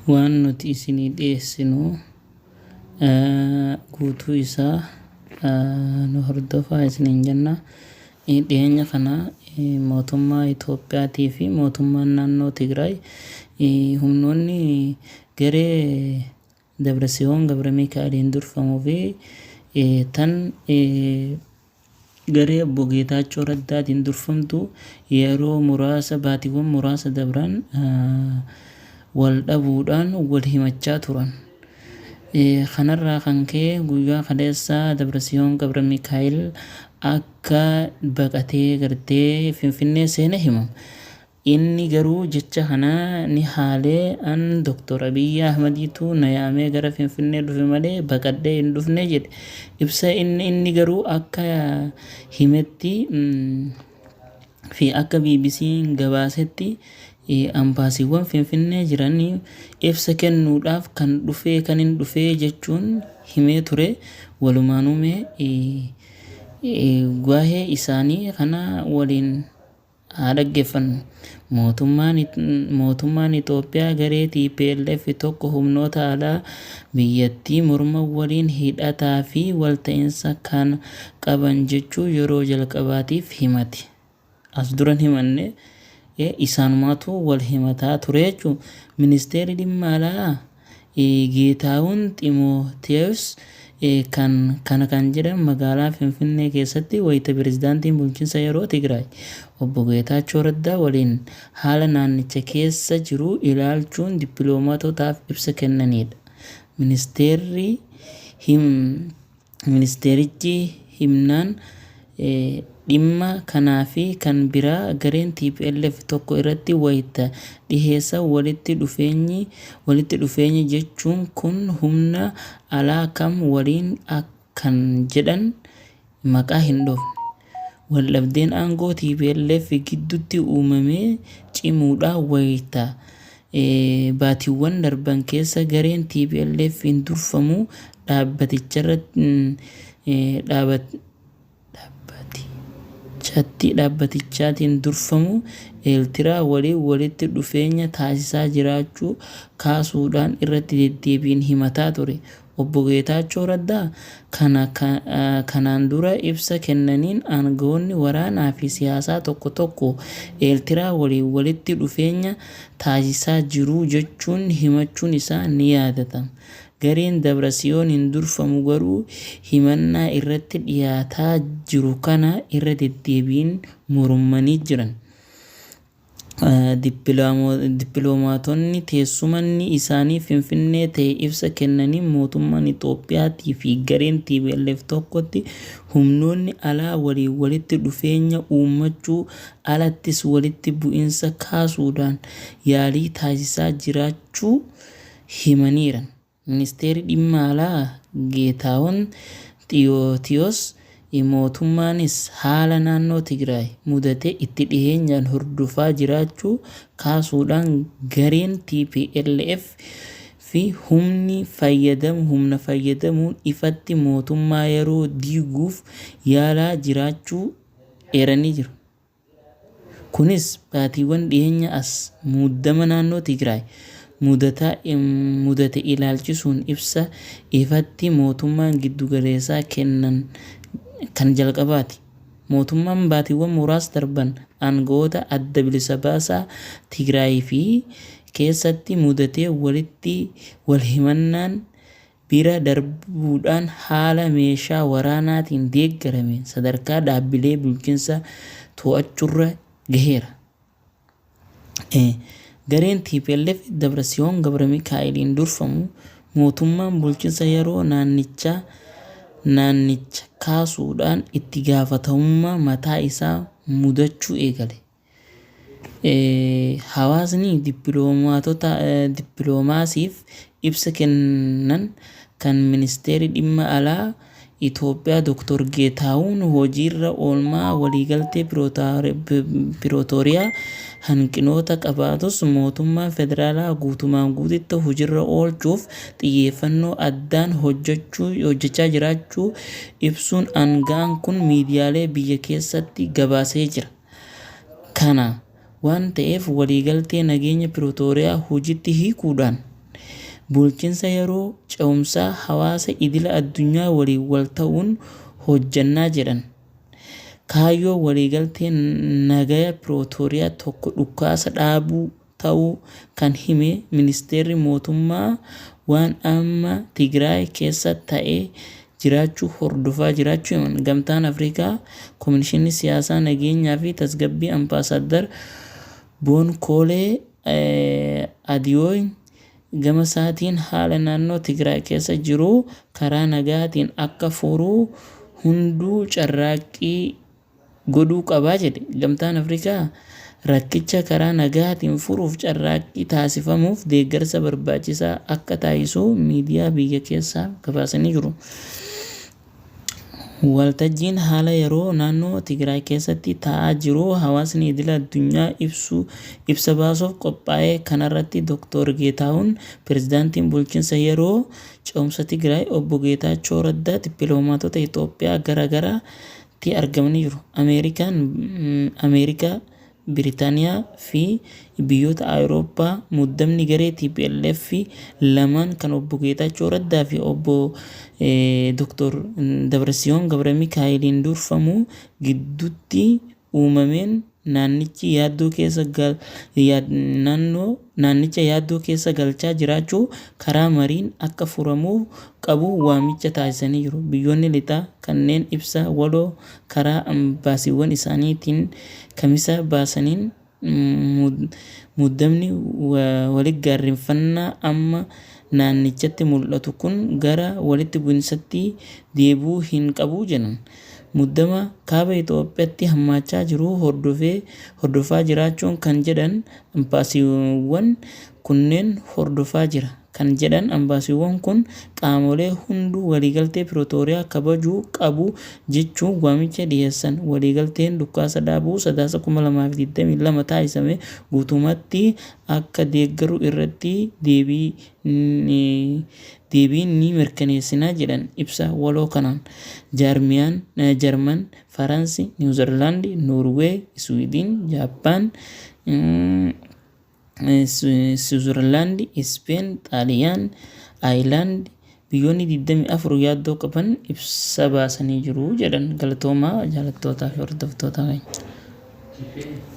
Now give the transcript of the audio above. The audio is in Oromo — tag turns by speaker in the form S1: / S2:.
S1: Waan nuti isinii dhiyeessinu guutuu isaa nu hordofaa isiniin jenna. Dhiyeenya kana mootummaa Itoophiyaatii fi mootummaan naannoo Tigraay humnoonni garee Dabrasiyoon Gabramikaa'eliin durfamuu fi tan garee Obbo Geetaachoo Raddaatiin durfamtu yeroo muraasa baatiiwwan muraasa dabran wal dhabuudhaan wal himachaa turan. Kanarraa kan ka'e guyyaa kaleessaa Dabrasiyoon Gabramikaa'el akka baqatee gartee Finfinnee seene himama. Inni garuu jecha kana ni haale, an Doktor Abiyyi Ahmadiitu na yaamee gara Finfinnee dhufe malee baqadhee hin dhufne jedhe. Ibsa inni inni garuu akka himetti fi akka BBCn gabaasetti ambaasiiwwan Finfinnee jiran ibsa kennuudhaaf kan dhufee kanin dhufee jechuun himee ture. Walumaanuu mee waa'ee isaanii kana waliin haa dhaggeeffannu. Mootummaan Mootummaan Itoophiyaa garee tplf tokko humnoota alaa biyyattii morman waliin hidhataa fi walta'insa kan qaban jechuu yeroo jalqabaatiif himate. As dura hin himanne isaanumaatu wal himataa ture jechuudha. Ministeerri dhimma alaa Geetaahun Ximooteewos kan kana kan jedhan magaalaa Finfinnee keessatti wayita Pirezidaantiin Bulchinsa Yeroo Tigraay Obbo Geetaachoo Raddaa waliin haala naannicha keessa jiru ilaalchuun dippiloomaatotaaf ibsa kennaniidha. Ministeerri him. Ministeerichi himnaan dhimma kanaa fi kan biraa gareen tplf tokko irratti wayita dhiheessan walitti dhufeenyi walitti dhufeenya jechuun kun humna alaa kam waliin kan jedhan maqaa hin dhoofne. Waldhabdeen aangoo tplf gidduutti uumame cimuudhaan wayita Baatiiwwan darban keessa gareen TPLF'n durfamu dhaabbatichatti dhaabbatichaatiin durfamu Eeltiraa waliin walitti dhufeenya taasisaa jiraachuu kaasuudhaan irratti deddeebiin himataa ture. Obbo Geetaachoo Raddaa kana kanaan dura ibsa kennaniin aanga'oonni waraanaa fi siyaasaa tokko tokko Eeltiraa waliin walitti dhufeenya taasisaa jiru jechuun himachuun isaa ni yaadatama. Gareen Dabratsiyooniin durfamu garuu himannaa irratti dhiyaataa jiru kana irra deddeebiin mormanii jiran. Dippiloomaatonni teessumanni isaanii Finfinnee ta'e ibsa kennaniin mootummaan Itoophiyaatii fi gareen tplf tokkotti humnoonni alaa waliin walitti dhufeenya uummachuu alattis walitti bu'insa kaasuudhaan yaalii taasisaa jiraachuu himaniiran. Ministeerri Dhimma Alaa Geetaahun Xiyootiyoos mootummaanis haala naannoo Tigraay mudate itti dhiyeenyaan hordofaa jiraachuu kaasuudhaan gareen tplf fi humni fayyadamu humna fayyadamuun ifatti mootummaa yeroo diiguuf yaalaa jiraachuu eeranii jiru. Kunis baatiiwwan dhiyeenya as muddama naannoo Tigraay mudate ilaalchisuun ibsa ifatti mootummaan giddugaleessaa kennan kan jalqabaati. Mootummaan baatiiwwan muraasa darban aanga'oota Adda Bilisa Baasaa Tigraay fi keessatti mudatee walitti wal himannaan bira darbuudhaan haala meeshaa waraanaatiin deeggarameen sadarkaa dhaabbilee bulchinsa to'achuurra gaheera. Gareen tplf Dabratsiyoon Gabramikaa'eliin durfamu mootummaan bulchinsa yeroo naannichaa naannicha kaasuudhaan itti gaafatamummaa mataa isaa mudachuu eegale. Hawaasni dippiloomaasiif ibsa kennan kan Ministeerri Dhimma Alaa Itoophiyaa Doktar Geetaahuun hojiirra oolmaa waliigaltee Pirootooriyaa hanqinoota qabaatus mootummaan federaalaa guutumaan guututti hojirra oolchuuf xiyyeeffannoo addaan hojjechaa jiraachuu ibsuun aanga'aan kun miidiyaalee biyya keessatti gabaasee jira. Kana waan ta'eef waliigaltee nageenya Pirootooriyaa hojiitti hiikuudhaan Bulchiinsa yeroo ce'umsaa hawaasa idila addunyaa waliin wal ta'uun hojjannaa jedhan. Kaayyoo waliigaltee nagaya Pirootooriyaa tokko dhukaasa dhaabuu ta'uu kan hime ministeerri mootummaa waan amma Tigraay keessa ta'ee jiraachuu hordofaa jiraachuu himan. Gamtaan Afrikaa Komishinni Siyaasaa Nageenyaa fi Tasgabbii Ambaasaaddar Boonkoolee Adiyooy gama isaatiin haala naannoo Tigraay keessa jiru karaa nagaatiin akka furuu hunduu carraaqqii godhuu qabaa jedhe. Gamtaan Afrikaa rakkicha karaa nagaatiin furuuf carraaqqii taasifamuuf deeggarsa barbaachisaa akka taasisu miidiyaa biyya keessaa gabaasanii jiru. Waltajjiin haala yeroo naannoo Tigraay keessatti ta'aa jiru hawaasni idila addunyaa ibsu ibsa baasuuf qophaa'e kanarratti Dr. Geetaahuun pirezidaantiin bulchiinsa yeroo ce'umsa Tigraay obbo Geetaachoo Raddaa dippiloomaatota Itoophiyaa gara garaatti argamanii jiru. Ameerikaan Ameerikaa, Biritaaniyaa fi biyyoota Awurooppaa muddamni garee tplf lamaan kan obbo Geetaachoo Raddaa fi obbo Dr. Dabratsiyoon Gabramikaa'eliin durfamu gidduutti uumameen naannichi yaaddoo keessa naannoo naannicha yaaddoo keessa galchaa jiraachuu karaa mariin akka furamuu qabu waamicha taasisanii jiru. Biyyoonni lixaa kanneen ibsa waloo karaa ambaasiiwwan isaaniitiin Kamisa baasaniin muddamni waligaarrenfannaa amma naannichatti mul'atu kun gara walitti bu'insatti deebi'uu hin qabu jedhan. Muddama kaaba Itoophiyaatti hammaachaa jiru hordofee hordofaa jiraachuun kan jedhan ambaasiiwwan kunneen hordofaa jira kan jedhan ambaasiiwwan kun qaamolee hunduu waliigaltee Pirootooriyaa kabajuu qabu jechuun waamicha dhiyeessan. Waliigalteen dhukaasa dhaabuu Sadaasa 2022 taasisame guutumatti akka deeggaru irratti deebii deebiin ni mirkaneessina jedhan ibsa waloo kanaan. Jaarmiyaan Jarman, Faransi, Niwuzerlaandi, Noorweey, Iswiidin, Jaappaan, Siwiizerlaandi, Ispeen, Xaaliyaan, Aayilaand biyyoonni 24 yaaddoo qaban ibsa baasanii jiru jedhan. Galatoomaa jaallattootaa fi hordoftoota keenya.